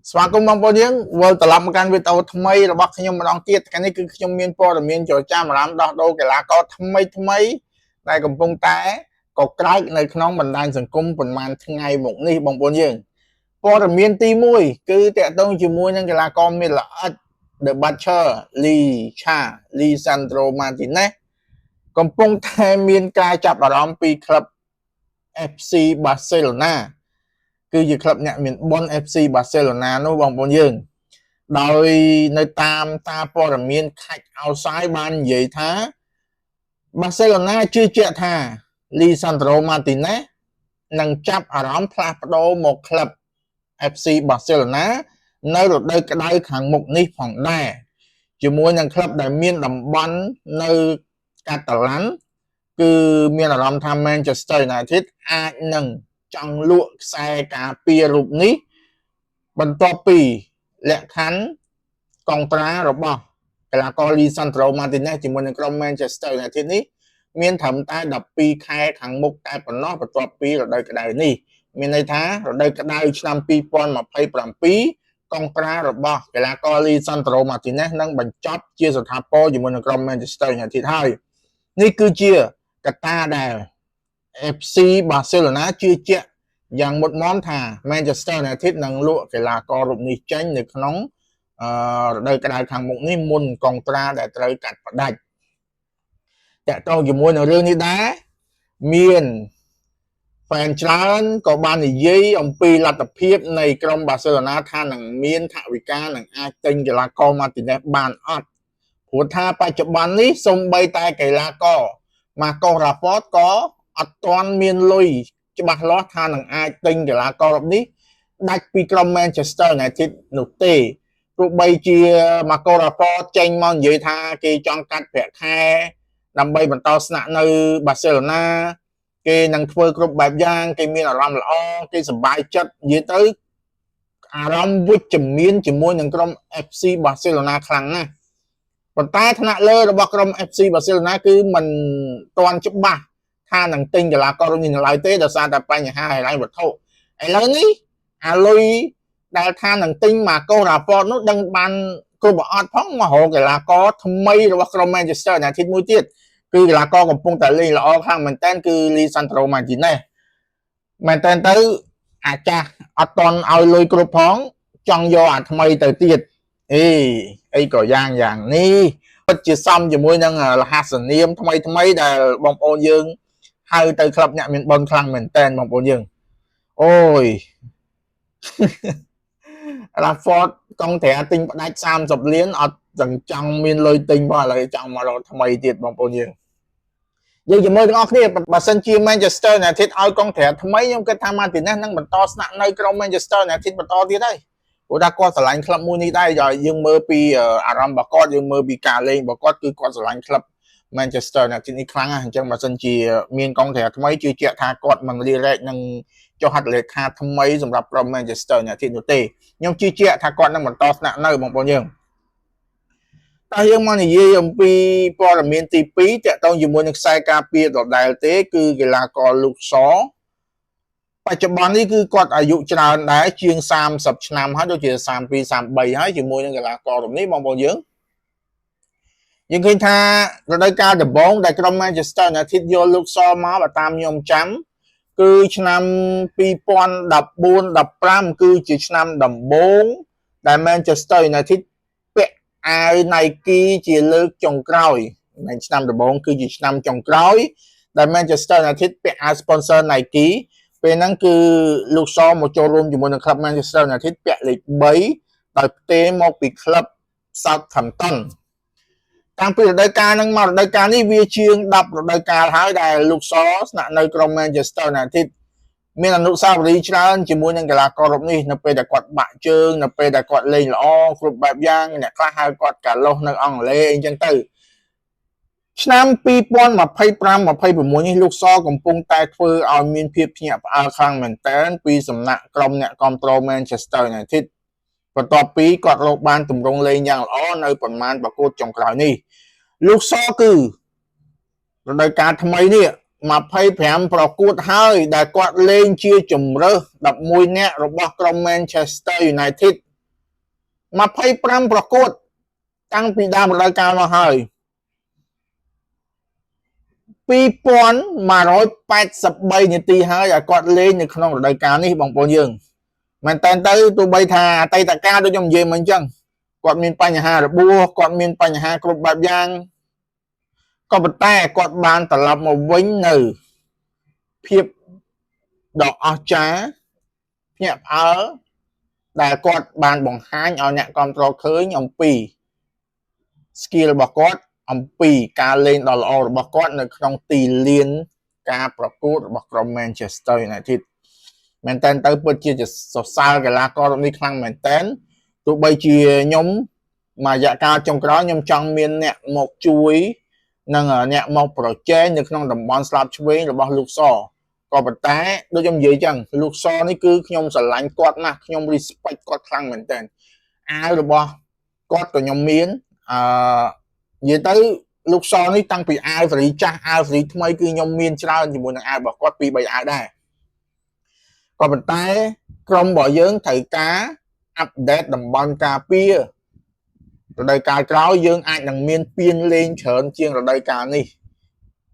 ស្វាគមន៍បងប្អូនយើងវិលត្រឡប់មកកាន់វីដេអូថ្មីរបស់ខ្ញុំម្ដងទៀតថ្ងៃនេះគឺខ្ញុំមានព័ត៌មានចរចាអារម្មណ៍ដោះដូរកីឡាករថ្មីថ្មីដែលកំពុងតែកក្រើកនៅក្នុងបណ្ដាញសង្គមប្រហែលថ្ងៃមកនេះបងប្អូនយើងព័ត៌មានទី1គឺតាក់ទងជាមួយនឹងកីឡាករមានល្អិត The Butcher លីឆាលីសាន់ដ្រូម៉ាទីណេសកំពុងតែមានការចាប់អារម្មណ៍ពីក្លឹប FC Barcelona គឺជាក្លឹបអ្នកមានបុណ្យ FC Barcelona នោះបងប្អូនយើងដោយនៅតាមតាព័ត៌មានខាច់អោសាយបាននិយាយថា Barcelona ជឿជាក់ថាលីសាន់ដ្រូម៉ាទីណេសនឹងចាប់អារម្មណ៍ផ្លាស់ប្ដូរមកក្លឹប FC Barcelona នៅរដូវក្តៅខាងមុខនេះផងដែរជាមួយនឹងក្លឹបដែលមានតំបន់នៅកាតាឡាន់គឺមានអារម្មណ៍ថា Manchester United អាចនឹងចង់លក់ខ្សែការពាររូបនេះបន្ទាប់ពីលក្ខខណ្ឌកុងត្រារបស់កីឡាករលីសាន់ដ្រូម៉ាទីណេសជាមួយនឹងក្រុម Manchester United នេះមានត្រឹមតែ12ខែខាងមុខតែប៉ុណ្ណោះបន្ទាប់ពីរដូវក្តៅនេះមានន័យថារដូវក្តៅឆ្នាំ2027កុងត្រារបស់កីឡាករលីសាន់ដ្រូម៉ាទីណេសនឹងបញ្ចប់ជាស្ថាពរជាមួយនឹងក្រុម Manchester United ហើយនេះគឺជាកត្តាដែល FC Barcelona ជឿជាក់យ៉ាងមុតមមថា Manchester United នឹងលក់កីឡាកររូបនេះចេញនៅក្នុងអឺរដូវក្តៅខាងមុខនេះមុនកុងត្រាដែលត្រូវកាត់ផ្ដាច់តាក់ទងជាមួយនឹងរឿងនេះដែរមាន fan ច្រើនក៏បាននិយាយអំពីលទ្ធភាពនៃក្រុមបាសេឡូណាថានឹងមានថវិកានឹងអាចទិញកីឡាករម៉ាទីណេសបានអត់ព្រោះថាបច្ចុប្បន្ននេះសូម្បីតែកីឡាករម៉ាកូរ៉ាហ្វតក៏អត់ទាន់មានលុយច្បាស់លាស់ថានឹងអាចទិញកីឡាកររូបនេះដាច់ពីក្រុម Manchester United នោះទេទោះបីជាម៉ាកូរ៉ាហ្វតចេញមកនិយាយថាគេចង់កាត់ប្រាក់ខែដើម្បីបន្តស្នាក់នៅបាសេឡូណាគេនឹងធ្វើគ្រប់បែបយ៉ាងគេមានអារម្មណ៍ល្អគេសប្បាយចិត្តនិយាយទៅអារម្មណ៍វិជ្ជមានជាមួយនឹងក្រុម FC Barcelona ខ្លាំងណាស់ប៉ុន្តែថ្នាក់លើរបស់ក្រុម FC Barcelona គឺមិនទាន់ច្បាស់ថានឹងទិញកីឡាករនេះនៅឡើយទេដោយសារតែបញ្ហាហិរញ្ញវត្ថុឥឡូវនេះអាលុយដែលថានឹងទិញម៉ាកូរ៉ាហ្វតនោះដឹងបានគ្រប់អត់ផងមករកកីឡាករថ្មីរបស់ក្រុម Manchester United មួយទៀតគឺកីឡាករកំពុងតែលេងល្អខ្លាំងមែនតើគឺលីសាន់ដ្រូម៉ាទីណេសមែនតើទៅអាចាស់អត់តន់ឲ្យលុយគ្រប់ផងចង់យកអាថ្មីទៅទៀតអេអីក៏យ៉ាងយ៉ាងនេះពិតជាសមជាមួយនឹងរហស្សនាមថ្មីថ្មីដែលបងប្អូនយើងហៅទៅក្លឹបអ្នកមានបុណ្យខ្លាំងមែនតើបងប្អូនយើងអូយ រ៉ាហ្វតកុងត្រាទិញផ្ដាច់30លានអត់ទាំងចង់មានលុយទិញផងឥឡូវចង់មករកថ្មីទៀតបងប្អូនយើងយើងជាមួយទាំងអស់គ្នាបើសិនជា Manchester United ឲ្យកុងត្រាថ្មីខ្ញុំគិតថា Martinez នឹងបន្តស្នាក់នៅក្រុម Manchester United បន្តទៀតហើយព្រោះថាគាត់ស្រឡាញ់ក្លឹបមួយនេះដែរយើងមើលពីអារម្មណ៍របស់គាត់យើងមើលពីការលេងរបស់គាត់គឺគាត់ស្រឡាញ់ក្លឹប Manchester United នេះខ្លាំងណាស់អញ្ចឹងបើសិនជាមានកុងត្រាថ្មីជឿជាក់ថាគាត់មិនរារែកនឹងចុះហត្ថលេខាថ្មីសម្រាប់ក្រុម Manchester United នោះទេខ្ញុំជឿជាក់ថាគាត់នឹងបន្តស្នាក់នៅបងប្អូនយើងតើយើងមកនិយាយអំពីព័ត៌មានទី2តាក់ទងជាមួយនឹងខ្សែការពារដដែលទេគឺកីឡាករលូកសបច្ចុប្បន្ននេះគឺគាត់អាយុច្រើនដែរជាង30ឆ្នាំហើយដូចជា32 33ហើយជាមួយនឹងកីឡាកររូបនេះបងប្អូនយើងយើងឃើញថារដូវកាលដំបូងដែលក្រុម Manchester United យកលូកសមកបើតាមខ្ញុំចាំគឺឆ្នាំ2014 15គឺជាឆ្នាំដំបូងដែល Manchester United ពាក់អាវ Nike ជាលើកចុងក្រោយមិនឆ្នាំដំបូងគឺជាឆ្នាំចុងក្រោយដែល Manchester United ពាក់អាវ sponsor Nike ពេលហ្នឹងគឺលោកសមកចូលរួមជាមួយនឹងក្លឹប Manchester United ពាក់លេខ3ដោយផ្ទេរមកពីក្លឹប Southampton តាំងពីរដូវកាលហ្នឹងមករដូវកាលនេះវាជាង10រដូវកាលហើយដែលលោកសស្នាក់នៅក្រុម Manchester United មានអនុស្សាវរីយ៍ច្រើនជាមួយនឹងកីឡាកររូបនេះនៅពេលដែលគាត់បាក់ជើងនៅពេលដែលគាត់លេងល្អគ្រប់បែបយ៉ាងអ្នកខ្លះហៅគាត់កាឡូសនៅអង់គ្លេសអីចឹងទៅឆ្នាំ2025 26នេះលោកសកំពុងតែធ្វើឲ្យមានភាពភ្ញាក់ផ្អើលខ្លាំងមែនទែនពីសំណាក់ក្រុមអ្នកគាំទ្រ Manchester United បន្ទាប់ពីគាត់រកបានទម្រង់លេងយ៉ាងល្អនៅប្រមាណប្រកួតចុងក្រោយនេះលោកសគឺរដូវកាលថ្មីនេះ25ប្រកួតហើយដែលគាត់លេងជាជំរើស11នាក់របស់ក្រុម Manchester United 25ប្រកួត តាំងពីដើមរដូវកាលមកហើយ2183នាទីហើយឲ្យគាត់លេងនៅក្នុងរដូវកាលនេះបងប្អូនយើងមែនតើទៅទោះបីថាអតីតកាលដូចខ្ញុំនិយាយមកអញ្ចឹងគាត់មានបញ្ហារបួសគាត់មានបញ្ហាគ្រប់បែបយ៉ាងក៏ប៉ុន្តែគាត់បានត្រឡប់មកវិញនៅភាពដ៏អស្ចារ្យភ្ញាក់ផ្អើលដែលគាត់បានបង្ហាញឲ្យអ្នកគ្រប់គ្រងឃើញអំពី skill របស់គាត់អំពីការលេងដ៏ល្អរបស់គាត់នៅក្នុងទីលានការប្រកួតរបស់ក្រុម Manchester United មែនតើទៅពិតជាសរសើរកីឡាកររូបនេះខ្លាំងមែនតើទោះបីជាខ្ញុំមួយរយៈកាលចុងក្រោយខ្ញុំចង់មានអ្នកមកជួយនិងអ្នកមកប្រជែងនៅក្នុងតំបន់ស្លាបឆ្វេងរបស់លោកសក៏ប៉ុន្តែដូចខ្ញុំនិយាយចឹងលោកសនេះគឺខ្ញុំស្រឡាញ់គាត់ណាស់ខ្ញុំ respect គាត់ខ្លាំងមែនតើអាវរបស់គាត់ក៏ខ្ញុំមានអឺនិយាយទៅលោកសនេះតាំងពីអាវសេរីចាស់អាវសេរីថ្មីគឺខ្ញុំមានច្រើនជាមួយនឹងអាវរបស់គាត់ពី3អាវដែរក៏ប៉ុន្តែក្រុមរបស់យើងត្រូវការ update តំបន់ការពាររដូវកាលក្រោយយើងអាចនឹងមានពៀនលេងច្រើនជាងរដូវកាលនេះ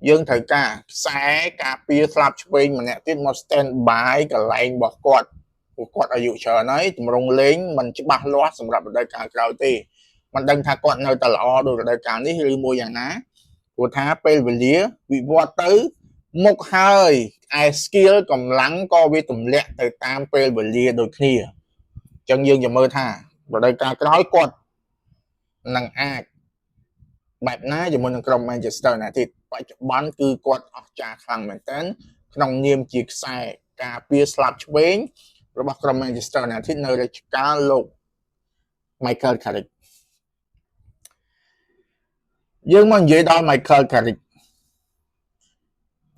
យើងត្រូវការខ្សែការពារស្លាបឆ្វេងម្នាក់ទៀតមក stand by កន្លែងរបស់គាត់ព្រោះគាត់អាយុច្រើនហើយទម្រង់លេងមិនច្បាស់លាស់សម្រាប់រដូវកាលក្រោយទេមិនដឹងថាគាត់នៅតែល្អដោយរដូវកាលនេះឬមួយយ៉ាងណាព្រោះថាពេលវេលាវិវត្តទៅមុខហើយឯ skill កម្លាំងក៏វាទម្លាក់ទៅតាមពេលវេលាដូចគ្នាអញ្ចឹងយើងจะមើលថារដូវកាលក្រោយគាត់នឹងអាចបែបណាជាមួយនឹងក្រុម Manchester United បច្ចុប្បន្នគឺគាត់អស្ចារ្យខ្លាំងមែនទែនក្នុងនាមជាខ្សែការពារស្លាបឆ្វេងរបស់ក្រុម Manchester United នៅរជ្ជកាលលោក Michael Carrick យើងមកនិយាយដល់ Michael Carrick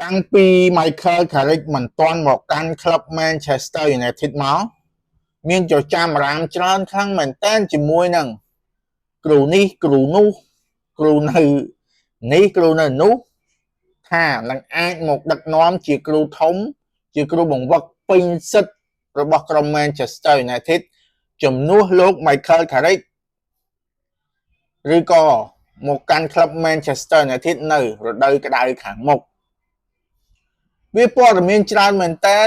តាំងពី Michael Carrick មិនទាន់មកកាន់ក្លឹប Manchester United មកមានចចាមរាមច្រើនខ្លាំងមែនតើជាមួយនឹងគ្រូនេះគ្រូនោះគ្រូនៅនេះគ្រូនៅនោះថានឹងអាចមកដឹកនាំជាគ្រូធំ ជាគ្រូបង្វឹកពេញសិទ្ធិរបស់ក្រុម Manchester United ជំនួសលោក Michael Carrick ឬក៏មកកាន់ក្លឹប Manchester United នៅរដូវក្តៅខាងមុខវាព័ត៌មានច្រើនមែនតើ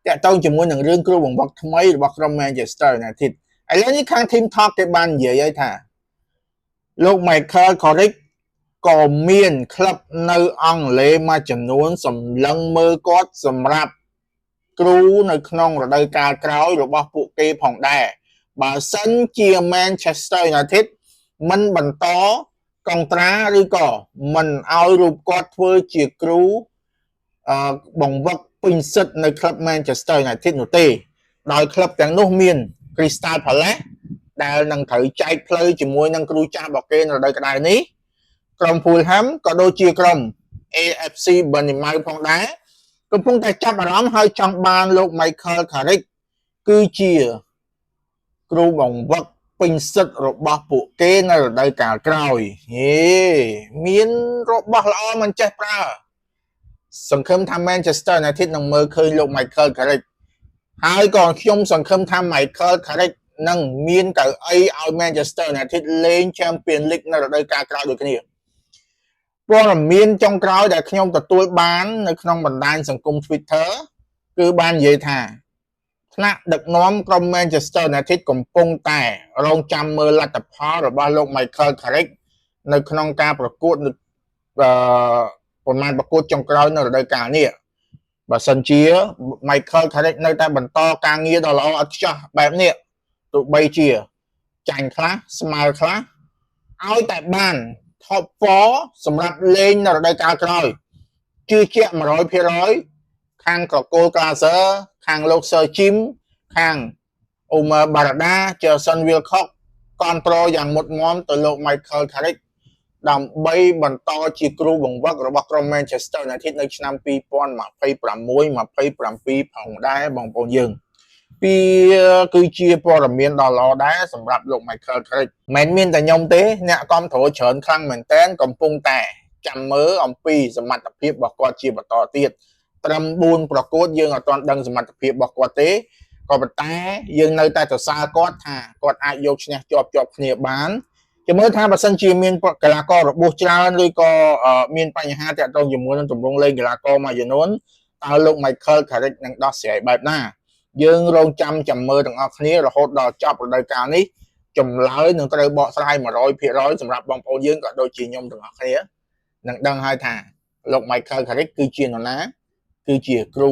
តាក់ទងជាមួយនឹងរឿងគ្រូបង្វឹកថ្មីរបស់ក្រុម Manchester United ឥឡូវនេះខាង Team Talk គេបាននិយាយហើយថាលោក Michael Carrick ក៏មានក្លឹបនៅអង់គ្លេសមួយចំនួនសម្លឹងមើលគាត់សម្រាប់គ្រូនៅក្នុងរដូវកាលក្រោយរបស់ពួកគេផងដែរបើសិនជា Manchester United មិនបន្តកុងត្រាឬក៏មិនឲ្យរូបគាត់ធ្វើជាគ្រូអឺបង្វឹកពេញសិទ្ធនៅក្លឹប Manchester United នោះទេដោយក្លឹបទាំងនោះមាន Crystal Palace ដែលនឹងត្រូវចែកផ្លូវជាមួយនឹងគ្រូចាស់របស់គេនៅរដូវក្តៅនេះក្រុម Fulham ក៏ដូចជាក្រុម AFC Bournemouth ផងដែរកំពុងតែចាប់អារម្មណ៍ហើយចង់បានលោក Michael Carrick គឺជាគ្រូបង្វឹកពេញសិទ្ធិរបស់ពួកគេនៅរដូវកាលក្រោយហេមានរបស់ល្អមិនចេះប្រើសង្ឃឹមថា Manchester United នឹងមើលឃើញលោក Michael Carrick ហើយក៏ខ្ញុំសង្ឃឹមថា Michael Carrick នឹងមានកៅអីឲ្យ Manchester United លេង Champions League នៅរដូវកាលក្រោយដូចគ្នាព័ត៌មានចុងក្រោយដែលខ្ញុំទទួលបាននៅក្នុងបណ្ដាញសង្គម Twitter គឺបាននិយាយថាថ្នាក់ដឹកនាំក្រុម Manchester United កំពុងតែរងចាំមើលលទ្ធផលរបស់លោក Michael Carrick នៅក្នុងការប្រកួតនៅអឺប្រមាណប្រកួតចុងក្រោយនៅរដូវកាលនេះបើសិនជា Michael Carrick នៅតែបន្តការងារដ៏ល្អឥតខ្ចោះបែបនេះទោះបីជាចាញ់ខ្លះស្មើខ្លះឲ្យតែបាន top 4សម្រាប់លេងនៅរដូវកាលក្រោយជឿជាក់100%ខាងត្រកូល Glazer ខាងលោក Sir Jim ខាង Omar Berrada Jason Wilcox គ្រប់គ្រងយ៉ាងមុតមមទៅលោក Michael Carrick ដើម្បីបន្តជាគ្រូបង្វឹករបស់ក្រុម Manchester United នៅឆ្នាំ2026 27ផងដែរបងប្អូនយើងពីគឺជាព័ត៌មានដ៏ល្អដែរសម្រាប់លោក Michael Carrick មិនមានតែខ្ញុំទេអ្នកគ្រប់គ្រងច្រើនខ្លាំងមែនទែនកំពុងតែចាំមើលអំពីសមត្ថភាពរបស់គាត់ជាបន្តទៀតត្រឹម4ប្រកួតយើងអត់ទាន់ដឹងសមត្ថភាពរបស់គាត់ទេ ក៏ប៉ុន្តែយើងនៅតែសរសើរគាត់ថាគាត់អាចយកឈ្នះជាប់ជាប់គ្នាបានចាំមើលថាបើសិនជាមានកីឡាកររបួសច្រើនឬក៏មានបញ្ហាតាក់ទងជាមួយនឹងទម្រង់លេងកីឡាករមួយចំនួនតើលោក Michael Carrick នឹងដោះស្រាយបែបណាយើងរងចាំចាំមើលទាំងអស់គ្នារហូតដល់ចប់រដូវកាលនេះចម្លើយនឹងត្រូវបកស្រាយ100%សម្រាប់បងប្អូនយើងក៏ដូចជាខ្ញុំទាំងអស់គ្នានឹងដឹងហើយថាលោក Michael Carrick គឺជានរណាគឺជាគ្រូ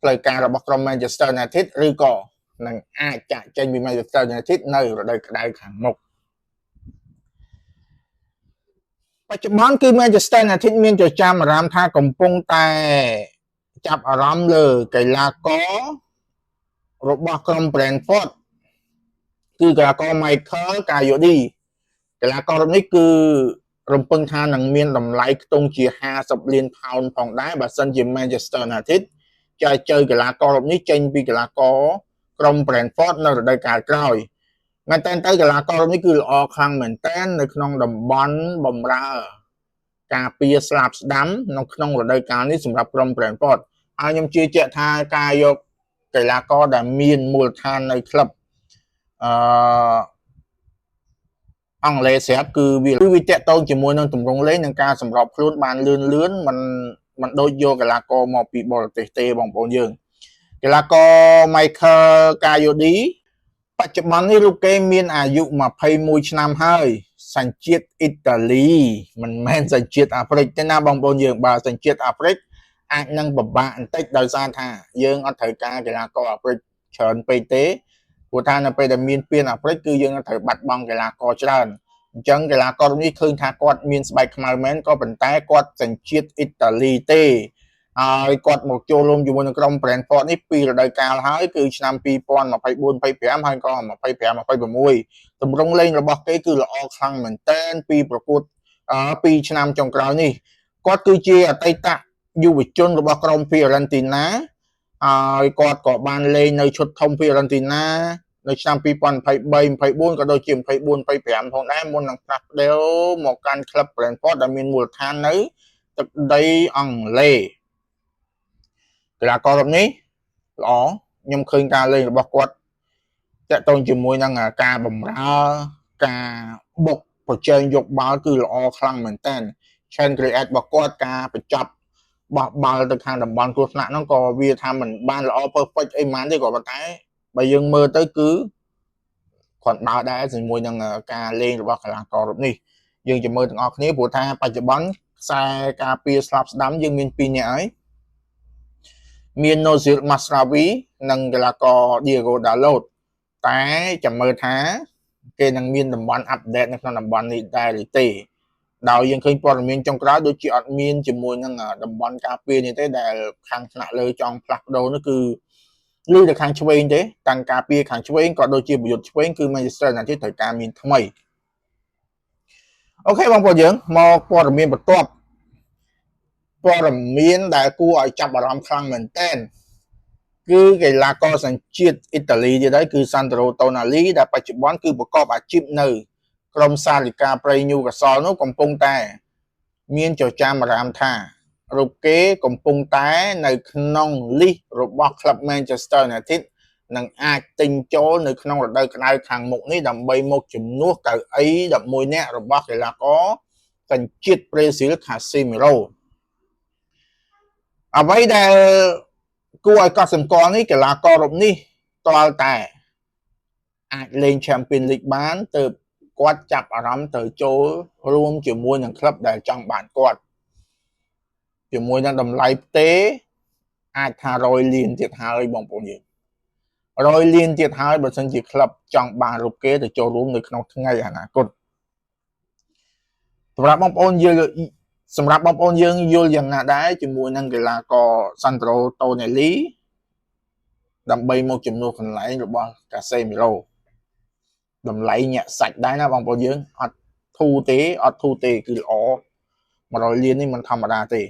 ផ្លូវការរបស់ក្រុម Manchester United ឬក៏នឹងអាចចាក់ចេញពី Manchester United នៅរដូវក្តៅខាងមុខបច្ចុប្បន្នគឺ Manchester United មានចចាមអារម្មណ៍ថាកំពុងតែចាប់អារម្មណ៍លើកីឡាកររបស់ក្រុម Brentford គឺកីឡាករ Michael Kayode កីឡាកររូបនេះគឺរំពឹងថានឹងមានតម្លៃខ្ទង់ជា50លានផោនផងដែរបើសិនជា Manchester United ចែកជើកីឡាកររូបនេះចេញពីកីឡាករក្រុម Brentford នៅរដូវកាលក្រោយមែនតើទៅកីឡាកររូបនេះគឺល្អខ្លាំងមែនតើនៅក្នុងតំបន់បំរើការពារស្លាបស្ដាំនៅក្នុងរដូវកាលនេះសម្រាប់ក្រុម Brentford ហើយខ្ញុំជឿជាក់ថាការយកកីឡាករដែលមានមូលដ្ឋាននៅក្លឹបអឺអង់គ្លេសស្រាប់គឺវាគឺវាតាក់ទងជាមួយនឹងទម្រង់លេងនិងការសម្របខ្លួនបានលឿនលឿនមិនមិនដូចយកកីឡាករមកពីបរទេសទេបងប្អូនយើងកីឡាករ Michael Kayode បច្ចុប្បន្ននេះរូបគេមានអាយុ21ឆ្នាំហើយសញ្ជាតិអ៊ីតាលីមិនមែនសញ្ជាតិអាហ្វ្រិកទេណាបងប្អូនយើងបើសញ្ជាតិអាហ្វ្រិកអាចនឹងពិបាកបន្តិចដោយសារថាយើងអត់ត្រូវការកីឡាករអាហ្វ្រិកច្រើនពេកទេព្រោះថានៅពេលដែលមានពានអាហ្វ្រិកគឺយើងត្រូវបាត់បង់កីឡាករច្រើនអញ្ចឹងកីឡាករនេះឃើញថាគាត់មានស្បែកខ្មៅមែនក៏ប៉ុន្តែគាត់សញ្ជាតិអ៊ីតាលីទេហើយគាត់មកចូលរួមជាមួយនឹងក្រុម Brentford នេះពីរដូវកាលហើយគឺឆ្នាំ2024 25ហើយក៏25 26ទម្រង់លេងរបស់គេគឺល្អខ្លាំងមែនទែនពីប្រកួតពីឆ្នាំចុងក្រោយនេះគាត់គឺជាអតីតយុវជនរបស់ក្រុម Fiorentina ហើយគាត់ក៏បានលេងនៅឈុតធំ Fiorentina នៅឆ្នាំ2023 24ក៏ដូចជា24 25ផងដែរមុននឹងផ្លាស់ប្ដូរមកកាន់ក្លឹប Brentford ដែលមានមូលដ្ឋាននៅទឹកដីអង់គ្លេសកីឡាកររូបនេះល្អខ្ញុំឃើញការលេងរបស់គាត់តាក់ទងជាមួយនឹងការបំរើការបុកប្រជែងយកបាល់គឺល្អខ្លាំងមែនតើ chance create របស់គាត់ការបញ្ចប់បោះបាល់ទៅខាងតំបន់គ្រោះថ្នាក់ហ្នឹងក៏វាថាមិនបានល្អ perfect អីហ្មងទេក៏ប៉ុន្តែបើយើងមើលទៅគឺគាត់ដើរដែរជាមួយនឹងការលេងរបស់កីឡាកររូបនេះយើងจะមើលទាំងអស់គ្នាព្រោះថាបច្ចុប្បន្នខ្សែការពារស្លាប់ស្ដាំយើងមាន2នាក់ហើយមាន Noussair Mazraoui និងកីឡាករ Diogo Dalot តែចាំមើលថាគេនឹងមានតំបន់ update នៅក្នុងតំបន់នេះដែរឬទេដោយយើងឃើញព័ត៌មានចុងក្រោយដូចជាអត់មានជាមួយនឹងតំបន់ការពារនេះទេដែលខាងថ្នាក់លើចង់ផ្លាស់ប្ដូរនោះគឺឬតែខាងឆ្វេងទេតាំងការពារខាងឆ្វេងក៏ដូចជាប្រយុទ្ធឆ្វេងគឺ Manchester United ត្រូវការមានថ្មីOK បងប្អូនយើងមកព័ត៌មានបន្ទាប់ព័ត៌មានដែលគួរឲ្យចាប់អារម្មណ៍ខ្លាំងមែនទែនគឺកីឡាករសញ្ជាតិអ៊ីតាលីទៀតហើយគឺ Sandro Tonali ដែលបច្ចុប្បន្នគឺប្រកបអាជីពនៅក្រុមសាលិកាព្រៃញូកាសលនោះកំពុងតែមានចចាមអារាមថារូបគេកំពុងតែនៅក្នុង list របស់ក្លឹប Manchester United នឹងអាចទិញចូលនៅក្នុងរដូវក្តៅខាងមុខនេះដើម្បីមកជំនួសកៅអី11នាក់របស់កីឡាករសញ្ជាតិប្រេស៊ីល Casemiro អ្វីដែលគួរឲ្យកត់សម្គាល់នេះកីឡាកររូបនេះទាល់តែអាចលេង Champions League បានទើបគាត់ចាប់អារម្មណ៍ទៅចូលរួមជាមួយនឹងក្លឹបដែលចង់បានគាត់ជាមួយនឹងតម្លៃផ្ទេអាចថា100លានទៀតហើយបងប្អូនយើង100លានទៀតហើយបើសិនជាក្លឹបចង់បានរូបគេទៅចូលរួមនៅក្នុងថ្ងៃអនាគតសម្រាប់បងប្អូនយល់សម្រាប់បងប្អូនយើងយល់យ៉ាងណាដែរជាមួយនឹងកីឡាករ Sandro Tonali ដើម្បីមកជំនួសកន្លែងរបស់ Casemiro តម្លៃញាក់សាច់ដែរណាបងប្អូនយើងអត់ធូរទេអត់ធូរទេគឺល្អ100លាននេះមិនធម្មតាទេ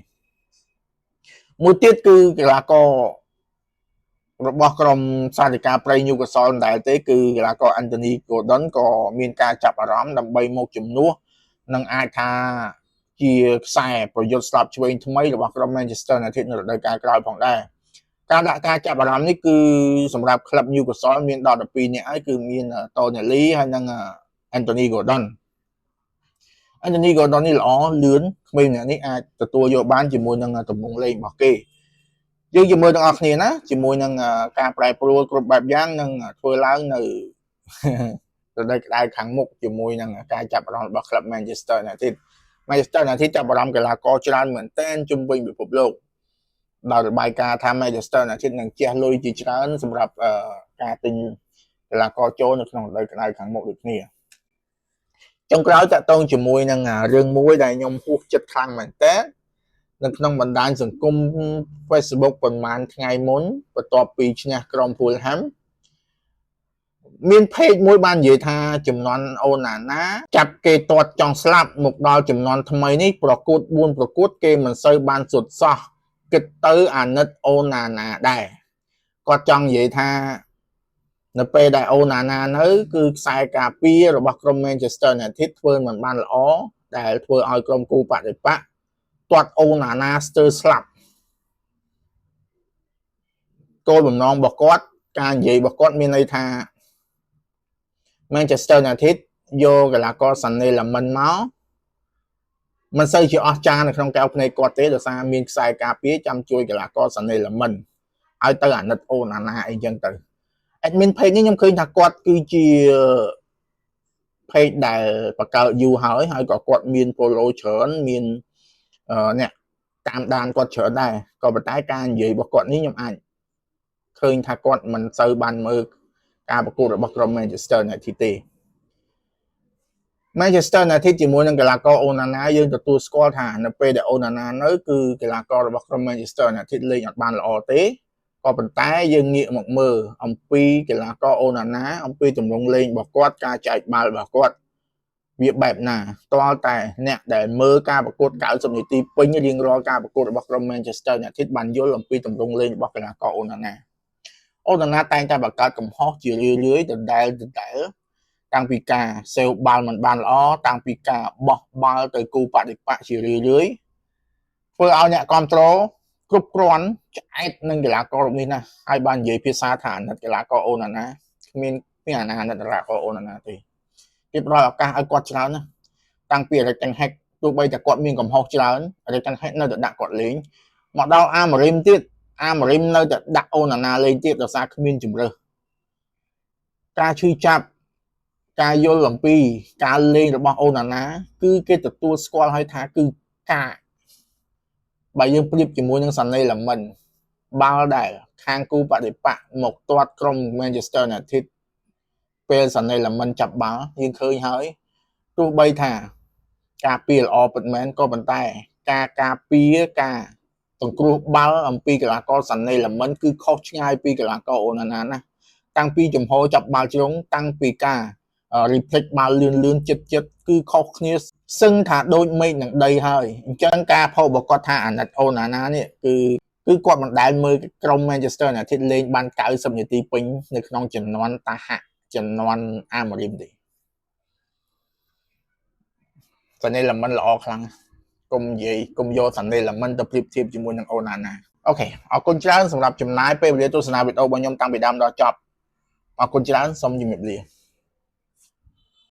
មួយទៀតគឺកីឡាកររបស់ក្រុមសារិកាព្រៃញូកាសលមិនដែលទេគឺកីឡាករ Anthony Gordon ក៏មានការចាប់អារម្មណ៍ដើម្បីមកជំនួសនិងអាចថាជាខ្សែប្រយុទ្ធស្លាប់ឆ្វេងថ្មីរបស់ក្រុម Manchester United នៅរដូវកាលក្រោយផងដែរ។ ការដាក់ការចាប់អារម្មណ៍នេះគឺសម្រាប់ក្លឹប Newcastle មានដល់12នាក់ហើយគឺមាន Tonali ហើយនិង Anthony Gordon។ Anthony Gordon នេះល្អលឿនក្មេងម្នាក់នេះអាចទទួលយកបានជាមួយនឹងទំនងលេងរបស់គេយើងជាមួយទាំងអស់គ្នាណាជាមួយនឹងការប្រែប្រួលគ្រប់បែបយ៉ាងនឹងធ្វើឡើងនៅ រដូវក្តៅខាងមុខជាមួយនឹងការចាប់អារម្មណ៍របស់ក្លឹប Manchester United។ Manchester United ចាប់អារម្មណ៍កីឡាករច្រើនមែនទែនជុំវិញពិភពលោកដោយរបាយការណ៍ថា Manchester United នឹងជះលុយជាច្រើនសម្រាប់ការទិញកីឡាករចូលនៅក្នុងរដូវក្តៅខាងមុខដូចគ្នាចុងក្រោយតាក់ទងជាមួយនឹងរឿងមួយដែលខ្ញុំហួសចិត្តខ្លាំងមែនតើនៅក្នុងបណ្ដាញសង្គម Facebook ប្រហែលថ្ងៃមុនបន្ទាប់ពីឈ្នះក្រុម Fulham មាន page មួយបាននិយាយថាចំនួនអូណាណាចាប់គេទាត់ចង់ស្លាប់មកដល់ចំនួនថ្មីនេះប្រកួត4ប្រកួតគេមិនសូវបានសុទ្ធសោះគិតទៅអាណិតអូណាណាដែរគាត់ចង់និយាយថានៅពេលដែលអូណាណានៅគឺខ្សែការពាររបស់ក្រុម Manchester United ធ្វើមិនបានល្អដែលធ្វើឲ្យក្រុមគូបដិបកទាត់អូណាណាស្ទើរស្លាប់គោលបំណងរបស់គាត់ការនិយាយរបស់គាត់មានន័យថា Manchester United យកកីឡាករសានេឡាមិនមកមិនសូវជាអស្ចារ្យនៅក្នុងកែវភ្នែកគាត់ទេដោយសារមានខ្សែការពារចាំជួយកីឡាករសានេឡាមិនឲ្យទៅអាណិតអូនអាណាអីចឹងទៅ admin page នេះខ្ញុំឃើញថាគាត់គឺជា page ដែលបង្កើតយូរហើយហើយក៏គាត់មាន follow ច្រើនមានអ្នកតាមដានគាត់ច្រើនដែរក៏ប៉ុន្តែការនិយាយរបស់គាត់នេះខ្ញុំអាចឃើញថាគាត់មិនសូវបានមើលការប្រកួតរបស់ក្រុម Manchester United ទេ។ Manchester United ជាមួយនឹងកីឡាករអូណាណាយើងទទួលស្គាល់ថានៅពេលដែលអូណាណានៅគឺកីឡាកររបស់ក្រុម Manchester United លេងអត់បានល្អទេក៏ប៉ុន្តែយើងងាកមកមើលអំពីកីឡាករអូណាណាអំពីទម្រង់លេងរបស់គាត់ការចែកបាល់របស់គាត់វាបែបណាទាល់តែអ្នកដែលមើលការប្រកួត90នាទីពេញរៀងរាល់ការប្រកួតរបស់ក្រុម Manchester United បានយល់អំពីទម្រង់លេងរបស់កីឡាករអូណាណាអូណាណាតែងតែបង្កើតកំហុសជារឿយៗដដែលដដែលតាំងពីការសេវបាល់មិនបានល្អតាំងពីការបោះបាល់ទៅគូបដិបកជារឿយៗធ្វើឲ្យអ្នកគ្រប់គ្រងគ្រប់គ្រាន់ឆ្អែតនឹងកីឡាកររូបនេះណាហើយបាននិយាយភាសាថាអាណិតកីឡាករអូណាណាគ្មានគ្មានអាណាអាណិតកីឡាករអូណាណាទេគេផ្ដល់ឱកាសឲ្យគាត់ច្រើនណាតាំងពី Erik ten Hag ទោះបីតែគាត់មានកំហុសច្រើន Erik ten Hag នៅតែដាក់គាត់លេងមកដល់អាម៉ារីមទៀតអាម៉ារីមនៅតែដាក់អូណាណាលេងទៀតដោយសារគ្មានជំរើសការឈឺចាប់ការយល់អំពីការលេងរបស់អូណាណាគឺគេទទួលស្គាល់ហើយថាគឺការបើយើងប្រៀបជាមួយនឹងសានេឡាមិនបាល់ដែលខាងគូបដិបកមកទាត់ក្រុម Manchester United ពេលសានេឡាមិនចាប់បាល់យើងឃើញហើយទោះបីថាការពារល្អពិតមែនក៏ប៉ុន្តែការការពារការសង្គ្រោះបាល់អំពីកីឡាករសានេឡាមិនគឺខុសឆ្ងាយពីកីឡាករអូណាណាណាតាំងពីចំហចាប់បាល់ជ្រុងតាំងពីការ reflect បាល់លឿនលឿនចិត្តចិត្តគឺខុសគ្នាសឹងថាដូចមេឃនឹងដីហើយអញ្ចឹងការផុសរបស់គាត់ថាអាណិតអូណាណានេះគឺគឺគាត់មិនដែលមើលក្រុម Manchester United លេងបាន90នាទីពេញនៅក្នុងចំនួនតាហៈចំនួនអាម៉ូរីមទេសានេឡាមិនល្អខ្លាំងកុំនិយាយកុំយកសានេឡាមិនទៅប្រៀបធៀបជាមួយនឹងអូណាណាOK អរគុណច្រើនសម្រាប់ចំណាយពេលវេលាទស្សនាវីដេអូរបស់ខ្ញុំតាំងពីដើមដល់ចប់អរគុណច្រើនសូមជម្រាបលា។